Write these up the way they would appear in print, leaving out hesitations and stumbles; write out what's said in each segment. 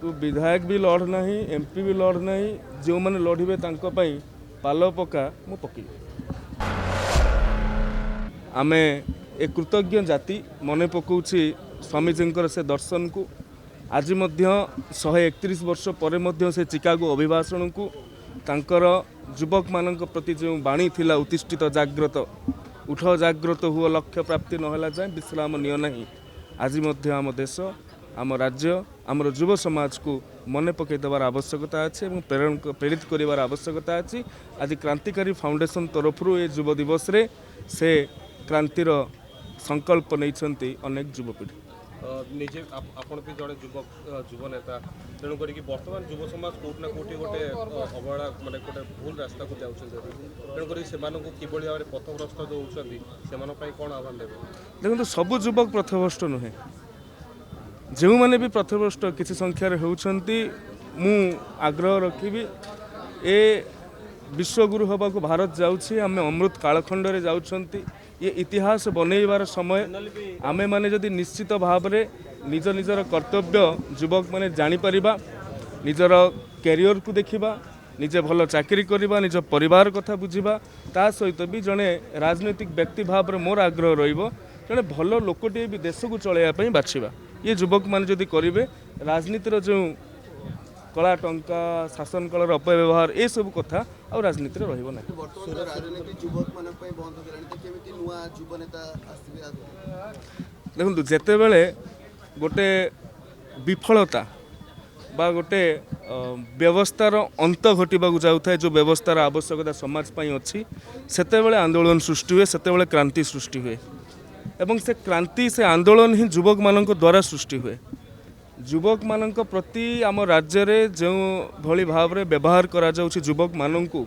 ତୁ ବିଧାୟକ ବି ଲଢ଼ ନାହିଁ, ଏମ୍ପି ବି ଲଢ଼ ନାହିଁ, ଯେଉଁମାନେ ଲଢ଼ିବେ ତାଙ୍କ ପାଇଁ ପାଲ ପକା, ମୁଁ ପକେଇବି। ଆମେ ଏ କୃତଜ୍ଞ ଜାତି ମନେ ପକାଉଛି ସ୍ୱାମୀଜୀଙ୍କର ସେ ଦର୍ଶନକୁ। ଆଜି ମଧ୍ୟ 131 ବର୍ଷ ପରେ ମଧ୍ୟ ସେ ଚିକାଗୋ ଅଭିଭାଷଣକୁ, ତାଙ୍କର ଯୁବକମାନଙ୍କ ପ୍ରତି ଯେଉଁ ବାଣୀ ଥିଲା, ଉତ୍ତିଷ୍ଠିତ ଜାଗ୍ରତ, ଉଠ ଜାଗ୍ରତ ହୁଅ, ଲକ୍ଷ୍ୟ ପ୍ରାପ୍ତି ନହେଲା ଯାଏଁ ବିଶ୍ରାମ ନିଅ ନାହିଁ, ଆଜି ମଧ୍ୟ ଆମ ଦେଶ, ଆମ ରାଜ୍ୟ, ଆମର ଯୁବ ସମାଜକୁ ମନେ ପକାଇ ଦେବାର ଆବଶ୍ୟକତା ଅଛି ଏବଂ ପ୍ରେରିତ କରିବାର ଆବଶ୍ୟକତା ଅଛି। ଆଜି କ୍ରାନ୍ତିକାରୀ ଫାଉଣ୍ଡେସନ ତରଫରୁ ଏ ଯୁବ ଦିବସରେ ସେ କ୍ରାନ୍ତିର ସଂକଳ୍ପ ନେଇଛନ୍ତି ଅନେକ ଯୁବପିଢ଼ି। ନିଜେ ଆପଣ ବି ଜଣେ ଯୁବକ, ଯୁବ ନେତା, ତେଣୁ କରିକି ବର୍ତ୍ତମାନ ଯୁବ ସମାଜ କୋଉଠି ନା କୋଉଠି ଗୋଟେ ଅବହେଳା, ମାନେ ଗୋଟେ ଭୁଲ ରାସ୍ତାକୁ ଯାଉଛନ୍ତି, ତେଣୁ କରି ସେମାନଙ୍କୁ କିଭଳି ଭାବରେ ପଥଭ୍ରଷ୍ଟ ଦେଉଛନ୍ତି, ସେମାନଙ୍କ ପାଇଁ କ'ଣ ଆହ୍ୱାନ ଦେବେ? ଦେଖନ୍ତୁ, ସବୁ ଯୁବକ ପଥଭ୍ରଷ୍ଟ ନୁହେଁ। ଯେଉଁମାନେ ବି ପଥଭ୍ରଷ୍ଟ କିଛି ସଂଖ୍ୟାରେ ହେଉଛନ୍ତି, ମୁଁ ଆଗ୍ରହ ରଖିବି, ଏ ବିଶ୍ୱଗୁରୁ ହେବାକୁ ଭାରତ ଯାଉଛି, ଆମେ ଅମୃତ କାଳଖଣ୍ଡରେ ଯାଉଛନ୍ତି, ଇଏ ଇତିହାସ ବନେଇବାର ସମୟ। ଆମେମାନେ ଯଦି ନିଶ୍ଚିତ ଭାବରେ ନିଜ ନିଜର କର୍ତ୍ତବ୍ୟ ଯୁବକମାନେ ଜାଣିପାରିବା, ନିଜର କ୍ୟାରିୟରକୁ ଦେଖିବା, ନିଜେ ଭଲ ଚାକିରି କରିବା, ନିଜ ପରିବାର କଥା ବୁଝିବା, ତା ସହିତ ବି ଜଣେ ରାଜନୈତିକ ବ୍ୟକ୍ତି ଭାବରେ ମୋର ଆଗ୍ରହ ରହିବ ଜଣେ ଭଲ ଲୋକଟିଏ ବି ଦେଶକୁ ଚଳାଇବା ପାଇଁ ବାଛିବା, ଇଏ ଯୁବକମାନେ ଯଦି କରିବେ, ରାଜନୀତିର ଯେଉଁ କଳା ଟଙ୍କା, ଶାସନ କଳର ଅପବ୍ୟବହାର, ଏସବୁ କଥା ଆଉ ରାଜନୀତିରେ ରହିବ ନାହିଁ। ବର୍ତ୍ତମାନ ତ ରାଜନୀତି ଯୁବକମାନଙ୍କ ପାଇଁ ବନ୍ଦ ହେଇଗଲାଣି, ତ କେମିତି ନୂଆ ଯୁବ ନେତା ଆସିବେ ଆଗକୁ? ଦେଖନ୍ତୁ, ଯେତେବେଳେ ଗୋଟେ ବିଫଳତା ବା ଗୋଟେ ବ୍ୟବସ୍ଥାର ଅନ୍ତ ଘଟିବାକୁ ଯାଉଥାଏ, ଯେଉଁ ବ୍ୟବସ୍ଥାର ଆବଶ୍ୟକତା ସମାଜ ପାଇଁ ଅଛି, ସେତେବେଳେ ଆନ୍ଦୋଳନ ସୃଷ୍ଟି ହୁଏ, ସେତେବେଳେ କ୍ରାନ୍ତି ସୃଷ୍ଟି ହୁଏ ଏବଂ ସେ କ୍ରାନ୍ତି, ସେ ଆନ୍ଦୋଳନ ହିଁ ଯୁବକମାନଙ୍କ ଦ୍ୱାରା ସୃଷ୍ଟି ହୁଏ। ଯୁବକମାନଙ୍କ ପ୍ରତି ଆମ ରାଜ୍ୟରେ ଯେଉଁଭଳି ଭାବରେ ବ୍ୟବହାର କରାଯାଉଛି ଯୁବକମାନଙ୍କୁ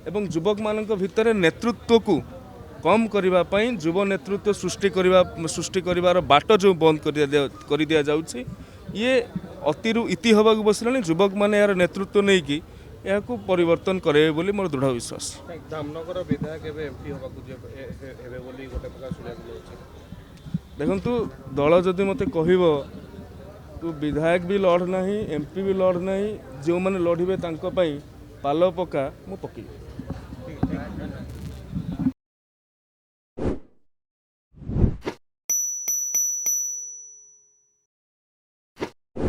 ଏବଂ ଯୁବକମାନଙ୍କ ଭିତରେ ନେତୃତ୍ୱକୁ କମ୍ କରିବା ପାଇଁ ଯୁବ ନେତୃତ୍ୱ ସୃଷ୍ଟି କରିବାର ବାଟ ଯେଉଁ ବନ୍ଦ କରିଦିଆଯାଉଛି, ଇଏ ଅତିରୁ ଇତି ହେବାକୁ ବସିଲାଣି। ଯୁବକମାନେ ଏହାର ନେତୃତ୍ୱ ନେଇକି ଏହାକୁ ପରିବର୍ତ୍ତନ କରାଇବେ ବୋଲି ମୋର ଦୃଢ଼ ବିଶ୍ୱାସ। ଧାମନଗର ବିଧାୟକ ଏବେ ଏମ୍ପି ହେବାକୁ ହେବେ ବୋଲି ଗୋଟେ ପ୍ରକାର ଶୁଣିବାକୁ ମିଳୁଛି। ଦେଖନ୍ତୁ, ଦଳ ଯଦି ମୋତେ କହିବ ତୁ ବିଧାୟକ ବି ଲଢ଼ ନାହିଁ, ଏମ୍ପି ବି ଲଢ଼ ନାହିଁ, ଯେଉଁମାନେ ଲଢ଼ିବେ ତାଙ୍କ ପାଇଁ ପାଲ ପକା, ମୁଁ ପକେଇବି।